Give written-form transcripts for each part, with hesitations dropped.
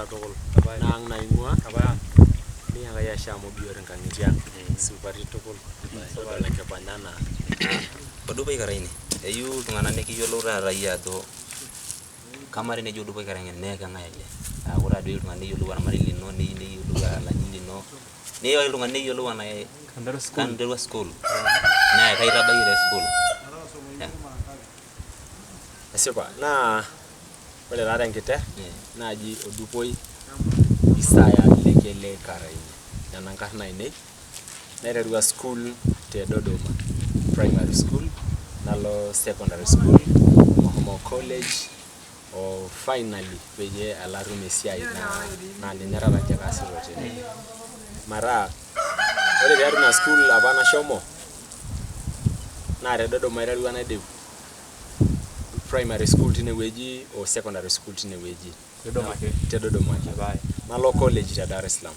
Tukul naa ang' naing'ua neiki Enkai ashe amu biot inkang'itie ang' supati tukul todol enkipanya naa. Odupa Karaini, eyieu iltung'anak nikiyiolou taata iyie ajo kamaa teneji Odupa Karaini naa keng'ae ele? Aaku taa duo eyieu iltung'anak neyiolou ormarei lino, neyieu neyiolou olaji lino, neyieu ake iltung'anak neyiolou enaa kanterua sukuul naa kai itabayie te sukuul. Esipa naa ore taa tenkiter naaji Odupoi Isaya Lekele Karaini nena inkarn ainei naiterua sukuul te Dodoma primary school nalo secondary school mashomo college o finally peyie alo atum esiai naa ninye taata nche kaasita tene. Metaa ore tiatua ina sukuul apa nashomo naa te Dodoma aiterua naidip primary school tinewueji o secondary school tinewueji te Dodoma ake. Nalo college te Dar es Salaam.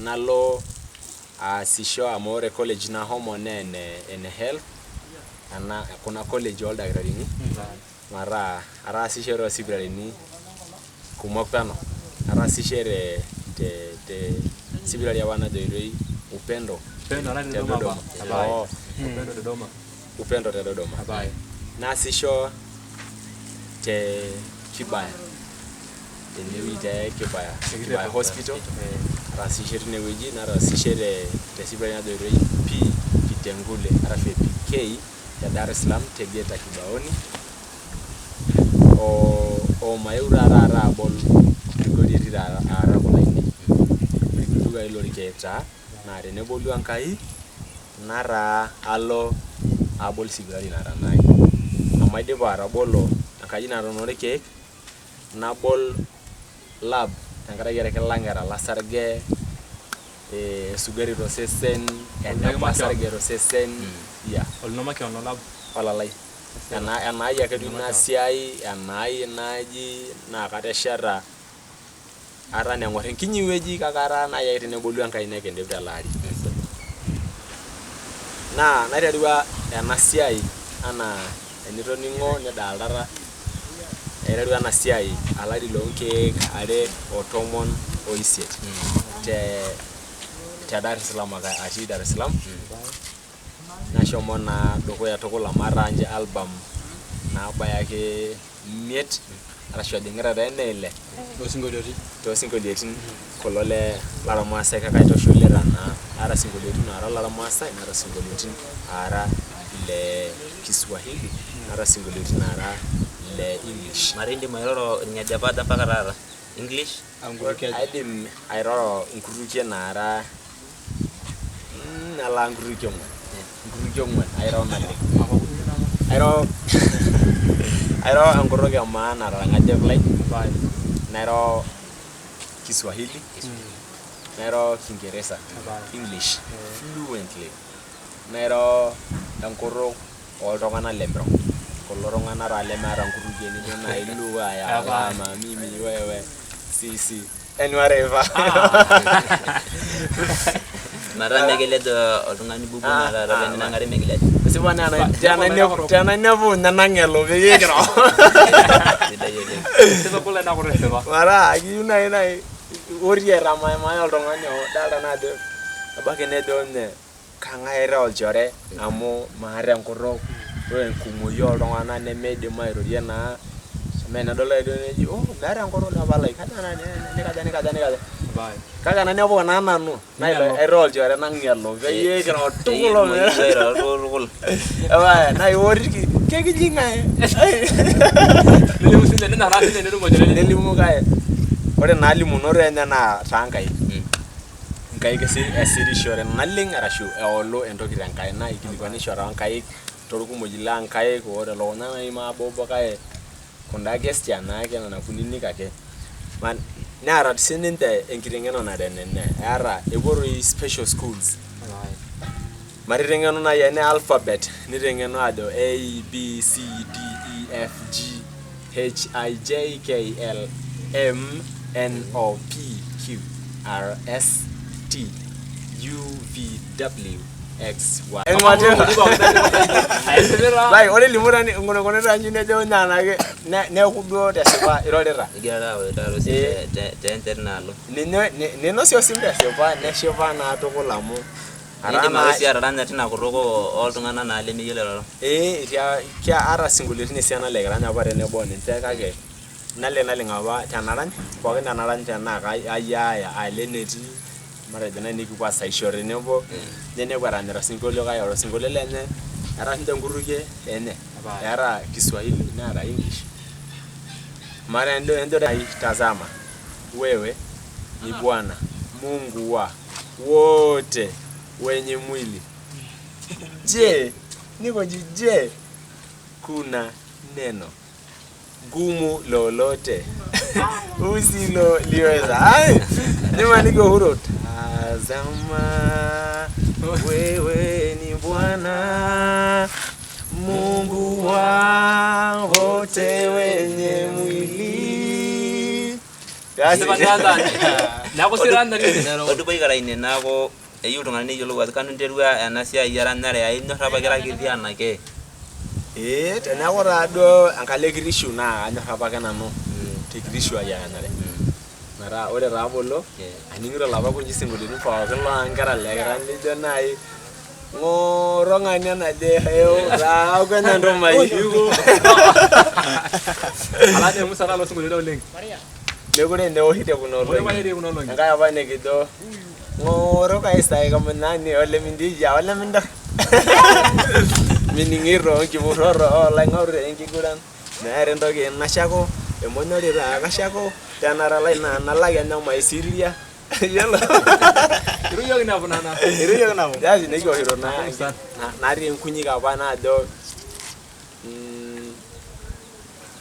Nalo aasisho amu ore college nashomo naa ene health ena kuna college oldakitarini metaa ataasishe tosipitalini kumok peno. Ataasishe te te te sipitali apa najoitoi Upendo te Dodoma. Oo, Upendo te Dodoma. Naasisho te Kibaya tenewueji te Kibaya, Kibaya Hospital. Ataasishe tinewueji nataasishe te te sipitali najoitoi P Kitengule arashu PK te Dar es Salaam te Geta Kibaoni oo omaeu taa taata abol irkorieti taata aara kulo ainei. Ildukai lorkeek taa naa tenebolu Enkai nataa alo abol sipitali nara enaai. Amu aidipa atabolo enkaji nara enoorkeek nabol lab tenkaraki irkilang'era losarge, esukari tosesen, eneba osarge tosesen, yeah. Olalai. Enaai ake duo ina siai, enaai inaaji naa katesheta ata neng'or enkinyi wueji kake etaa nai ake tenebolu Enkai nekindip tele ari. Naa naiterua ena siai anaa enitoning'o nidaltata, aiterua ena siai olari loo nkeek are o tomon oisiet te te Dar es Salaam ake atii Dar es Salaam nashomo naa dukuya tukul amu ataa nche album naabaya ake imiet arashu ejing'ita taa ene ile tosinkolioitin kulo le lormaasai kake aitushulita naa aata isinkolioitin oora lormaasai naata isinkolioitin aara ile Kiswahili naata isinkolioitin aara ile English. Mara indim airoro irng'ejepa aja mpaka taata? English? Aidim airoro inkutukie naara nalaa nkutukie ong'uan, nkutukie ong'uan airo naleng. Airo airo enkutuk e maa nara orng'ejep lai, nairo Kiswahili, nairo Kingeresa, English fluently, nairo enkutuk oltung'anak le Mirong, kulo tung'anak taa lemeeta nkutukie nijo nai lugha ya alama mimi wewe sisi yani whatever. Metaa mekilej oltung'ani bubu naa taata teninang'are mekilej. Esipa naa tenainepu ninye nang'elu peyie kiro. Sidai oleng. Metaa keyieu nai nai ori aitamaimai oltung'ani odalta naa ajo ebaiki nejo ninye kang'ae aitaa olchore amu maata enkutuk, ore enkumoi oltung'anak nemeidim airorie naa amu enedol ake duo neji oh meeta enkutuk ina palai kaja naa nikaja nikaja nikaja kake enainepu naa nanu aitaa olchore nang'elu peyie kiro tukul Airoro tukul. Ebae naa iworiki kekiji ng'ae nelimu kake ore naa limunot enye naa toonkaik. Nkaik esirishore naleng arashu eolu entoki tenkaina ikilikuanisho toonkaik torkumojino loonkaik o telukunya nai mabobo kake kunda gesture naake nena kuninik ake. Neeta sininche enkiteng'ena nara enenye, eeta epuo toi special schools matiteng'enu nai enaa alphabet niteng'enu ajo A B C D E F G H I J K L M N O P Q R S T U V W X Y. Bai, ore limu nkununkunita inji nejo nyaanake neeku duo tesipa irorita. Igira taa autaa osim teenchet naalo. Ninye ninosie osim tesipa neshipa naa tukul amu Indim ake sii ataranya tina kutuk ooltung'anak naa lemeyiolo airoro. Ee ata isinkolioitin esiana likirany apa tenebo oninche kake naleng' apa tenarany pookin tenarany tenaa kayiaya alo enetii matejo naaji nikipuo aasaisho tenebo ninepu eranyita osinkolio kake ore osinkolio lenye eeta sinche nkutukie enye eeta Kiswahili neeta English amaa tenijo naaji tazama wewe ni bwana Mungu wa wote wenye mwili je nikoji je kuna neno gumu lolote usiloliweza. Ai, nimaniki Uhuru, tazama wewe ni Bwana Mungu wa wote wenye mwili. Neeku siranya Odupai Karaine neeku eyieu iltung'anak neyiolou ajo kanu interua ena siai eranyare aa inyor apa ira kiti anake. Ee teneeku taa duo enkalo e kitishu naa kanyor apake nanu te kitishu ai eranyare. Metaa ore taa abulu aning'ito ilapa kunchi sinkolioitin pookin loo nkera lekirany lijo nai ng'oro ng'ania naje heu taa kenya ntumai. Alade musa lalo sinkolio oleng. Mekure naa ewoshi te kuna olong'i. Enkai apa nikijo ng'oro kaisai kamunani ole mindija ole mindor. Mining'ito nkipurroro olaing'oru enkiguran meeta entoki nashaku emonyorita kashaku tenara lai naa nalak enyamai siria. Yiolo Itu yiok inepu nana. Itu yiok inepu. Jasi nikiwoshito naa natii nkunyik apa naajo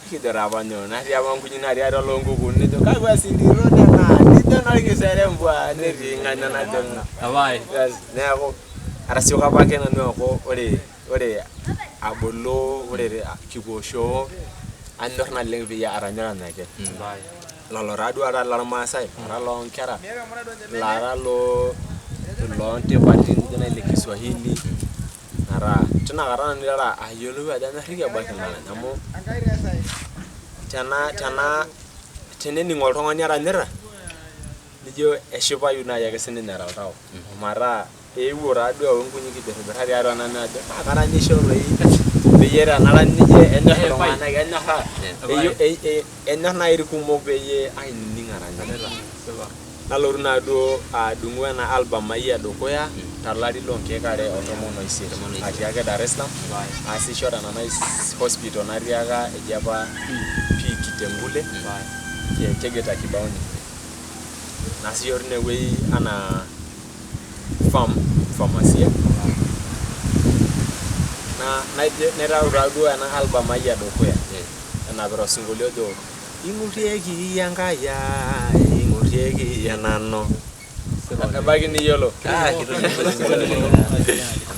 ekijo taa apa nyoo natii apa nkunyik natii atua loonkukuuni nejo kakwa siriro nena nijo norkiserembwa netii ng'ania najo Apae. Neeku atasioka apake nanu aaku ore ore abulu ore kipuo shoo anyor naleng peyie atanyaranyaki. Lolo taa duo ata lormaasai ata loonkera lara loo loontipati nijo nai ile Kiswahili metaa tinakata nanu aiteru ayiolou ajo anyorriki ebaiki narany amu tena tena tenening oltung'ani aranyita nijo eshipayu naaji ake sininye toltau ometaa eewuo taaduo ayau nkunyik kibirribirat tiatua nanu ajo kaa karanyisho toi peyie tenarany nijo enyorr iltung'anak enyorraa enyorr naaji irkumok peyie ainining aranyita. Nalotu naaduo adung'u ena album ai edukuya tolari loo nkeek are o tomon oisiet atii ake Dar es Salaam aasisho tena hospital natiaka eji apa P Kitengule te Tegeta Kibaoni. Naasisho tinewueji anaa pharmacia naitau taaduo ena album ai edukuya enapita osinkolio ojo ing'urieki Enkai ai ing'urieki nanu. Ebaiki niyiolo.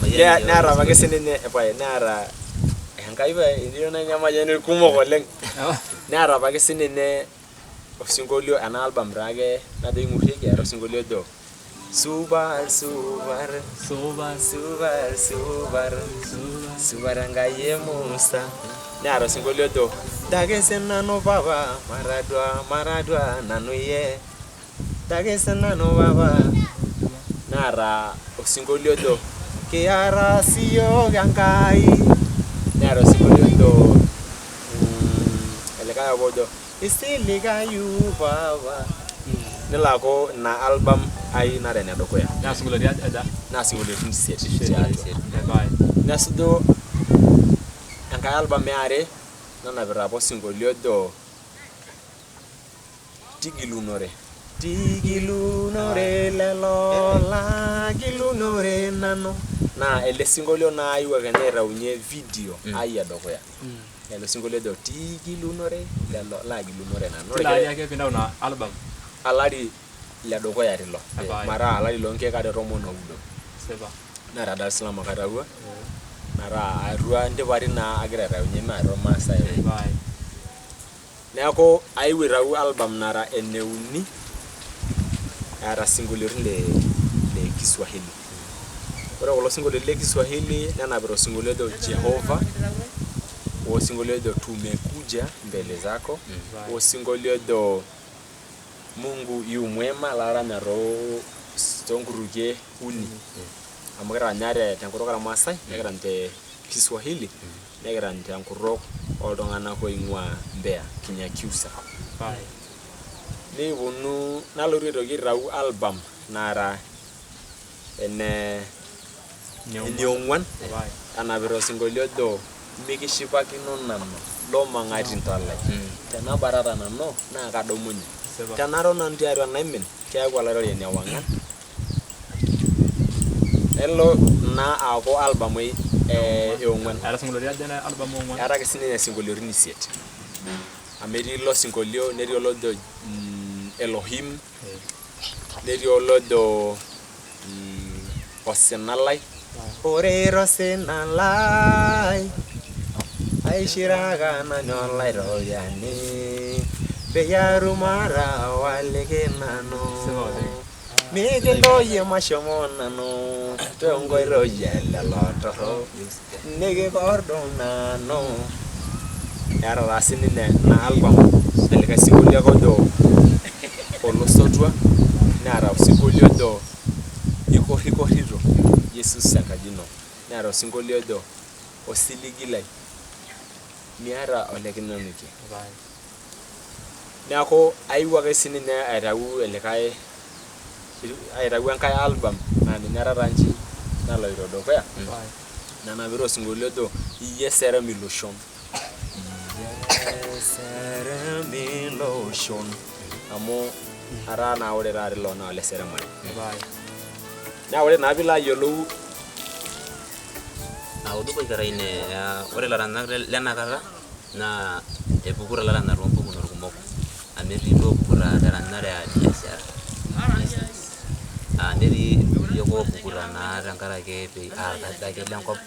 Neeta apake sininye pae neeta Enkai pae ijo nai emayian irkumok oleng. Neeta apake sininye osinkolio ena album taake najo ing'urieki eeta osinkolio ojo supar supar Supa. supar supar supar Enkai e Musa. Neeta osinkolio ojo ntake sinanu papa matadua matadua nanu iyie ntake sinanu papa. Neeta osinkolio ojo kiara siyiok Enkai. Neeta osinkolio ojo elikae apa ojo isilikayu papa. Nelo aaku ina album ai nara enedukuya. Naa sinkolioitin aja? Naa sinkolioitin isiet tiatua. Epae. Nesuju enkae album eare nanapita apa osinkolio ojo tigilunore. Tigilunore lelo lagilunore nanu. Naa ele sinkolio naa aewuo kenya aitaunye video ai edukuya. Lelo sinkolio ojo tigilunore lelo lagilunore nanu. Kila ari ake piintau ina album. Alari ledukuya tilo. Epae. Metaa alari loo nkeek are tomon oudo. Sipa. Naa te Dar es Salaam ake aitawua. Metaa atua ntipati naa agira aitaunye mee atua irmaasai. Epae. Neeku aewuo aitau album nara eneuni eeta sinkolioitin le Kiswahili. Ore kulo sinkolioitin le Kiswahili nenapita osinkolio ojo Jehova, osinkolio ojo Tumekuja mbele zako, osinkolio ojo Mungu yu mwema laranya toonkutukie uni. Amu kiranya tenkutuk ormaasai, nikirany te Kiswahili, nikirany tenkutuk oltung'anak oing'ua Mbeya, Kinyakyusa. Nikiponu nalotu aitoki aitau album nara ene eniong'uan enapita osinkolio ojo Mikishipakino nanu lomang'atinto lai. Tenabatata nanu naa kadumunye. Tenaton nanu tiatua naimin keeku olaitoriani ewang'an. Nelo ina aaku album e ong'uan. Eeta sinkolioitin aja ina album ong'uan? Eeta ake sininye isinkolioitin isiet. Amu etii ilo sinkolio netii olojo Elohim, netii olojo Osina lai. Ore ira osina lai aishiraka nanu olaitoriani peyie atum atawaliki nanu. Mikintoyie mashomo nanu tonkoitoi elelo torrok nikikordong nanu. Eeta taa sininye ina album elikae sinkolio ake ojo Olosotua, neeta osinkolio ojo Ikorrikorrito Yesus enkaji ino, neeta osinkolio ojo Osiligi lai, miata olikinyanyukie. Neeku aewuo ake sininye aitau elikae aitau enkae album naa ninye era taa nchi naloito dukuya nanapita osinkolio ojo Iyie serem iloshon. Iyie serem iloshon amu etaa naa ore taata ilo naa ole seremare. Naa ore naa piilo ayiolou Odupa Karaine, ore ilaranyak lenakata naa epuku ilaranyak toompukunot kumok amu etii iloopuku teranyare aa biashara business netii irkulie oopuku naa tenkaraki aa ilkaja ake lenkop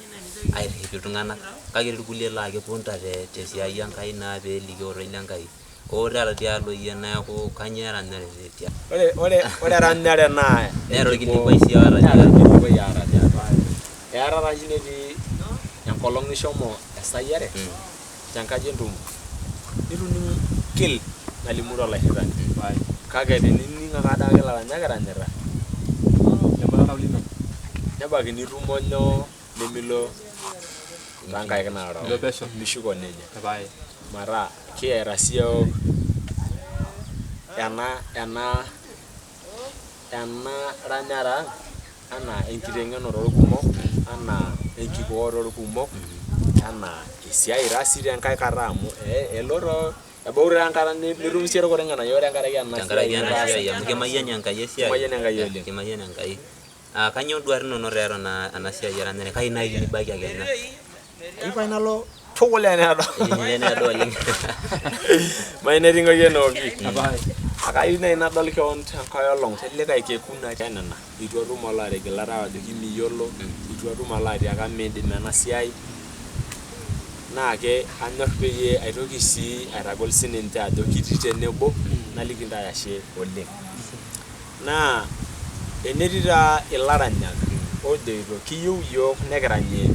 aitiship iltung'anak kake etii irkulie laa kepunta tesiai Enkai naa peelikio ororei lenkai. Hoo taata tialo iyie neeku kanyoo eranyare Ore ore ore eranyare naa Neeta orkilikuai sii oota neeta orkilikuai oota tiatua. Eeta taa oshi netii enkolong nishomo esayiare tenkaji entumo nituning kil nalimu tolairritani kake tenining ake adake ilaranyak eranyita nebaiki nitum onyoo nemilo toonkaik narook Ilo pesho. nishuko nejia metaa kiata siyiok ena ena ena ranyare ang anaa enkiteng'enare orkumok anaa enkikoo torkumok anaa esiai taa sii tenkae kata amu elo too ebau taa enkata nitum siyie irkuti ng'anayio tenkaraki ena Tenkaraki siai ena nitaasa. siai amu kemayian Enkai esiai. Kemayian Enkai oleng. Kemayian Enkai. Kanyoo nduat inonok tiatua ena siai eranyare kai naaji nibaiki kenya? Ayieu pai nalo tukul eneedo. Eneedo oleng. Mayieu naiting'oki enoopi. Akayieu nai nadol keon tenkae olong telikae kekun ake nena. Eitu atum olaatigila tau ajoki miyiolo, eitu atum olaatiaka miindim ena siai. Naake anyor peyie aitoki sii aitagol sininche ajo kitii tenebo naliki intae ashe oleng. Naa enetii taa ilaranyak ojoito kiyieu iyiok nekiranyie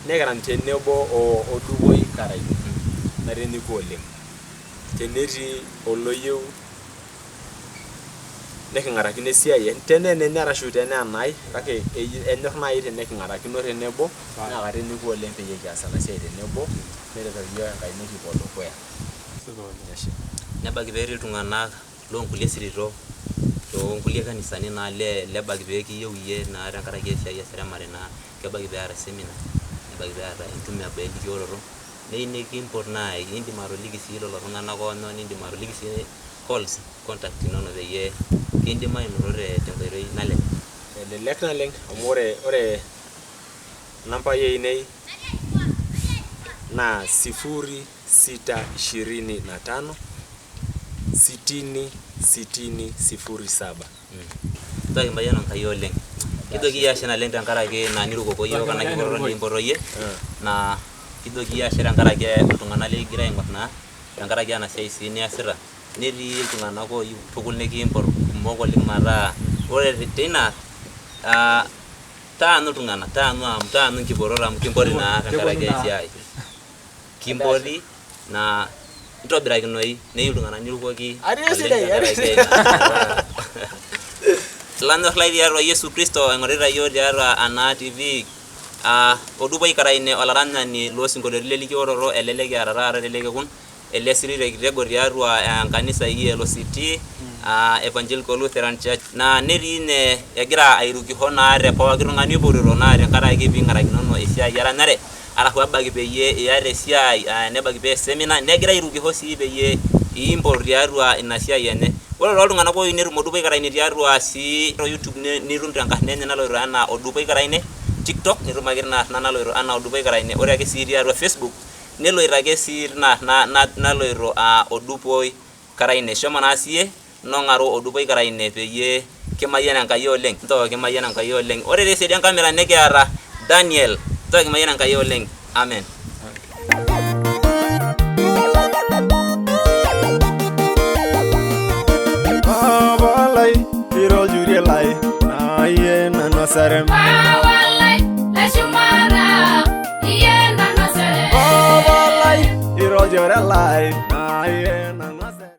nekirany tenebo o Dupoi Karaini natinyiku oleng. Tenetii oloyieu niking'arakino esiai tenaa enenye arashu tenaa enai kake enyor nai teniking'arakino tenebo naa katinyiku oleng peyie kias ena siai tenebo neretoki iyiok Enkai nikipuo dukuya. Ashe. Nebaiki petii iltung'anak loonkulie sirito toonkulie kanisani naa lebaiki pee kiyieu iyie naa tenkaraki esiai eseremare naa kebaiki peeta seminar nebaiki peeta entumo eboo elikioroto neyieu nikimpot naa indim atoliki sii lelo tung'anak oonyo nindim atoliki sii calls contact inono peyie kindim ainoto tenkoitoi nalelek. Elelek naleng amu ore ore nambai ainei naa 0625 60 60 07. Kijoki mayiana Enkai oleng. Kijoki iyie ashe naleng tenkaraki naa nirukoko iyiook ena kipototo nikimpoto iyie naa kijoki iyie ashe tenkaraki iltung'anak likigira aing'or naa tenkaraki ena siai sii niasita netii iltung'anak ooyieu tukul nikimpot kumok oleng metaa ore teina Taanyu iltung'anak, taanyu amu taanyu nkiporot amu kimpoti naa tenkaraki esiai. Kimpoti naa ntobirakinoi neyieu iltung'anak nirukoki Atii oleng esidai, atii tenkaraki ina. Lanyor lai tiatua Yesu Kristo oing'orita iyiook tiatua ena TV ah Odupa Karaine olaranyani loosinkolioitin lelikioroto ele likiata taata tele kekun ele siri te Kitego tiatua enkanisa e ELCT Evangelical Lutheran Church naa netii ine egira airukiho naa te pooki tung'ani oipotito naa tenkaraki piing'arakinono esiai eranyare arashu ebaiki peyie iyata esiai nebaiki pee seminar negira airukiho sii peyie iimpot tiatua ina siai enye. Ore tooltung'anak ooyieu netum Odupa Karaine tiatua sii YouTube nitum tenkarna enye naloito anaa Odupa Karaine, TikTok nitum ake tina arna naloito anaa Odupa Karaine, ore ake sii tiatua Facebook neloito ake sii tina arna naloito Odupoi Karaine. Shomo naa siye nong'aru Odupoi Karaine peyie kimayian Enkai oleng. Ntoo kimayian Enkai oleng. Ore te siadi enkamera nikiata Daniel. Ntoo kimayian Enkai oleng. Amen. Papa lai, iro oljurie lai, naa iyie nanu osarem.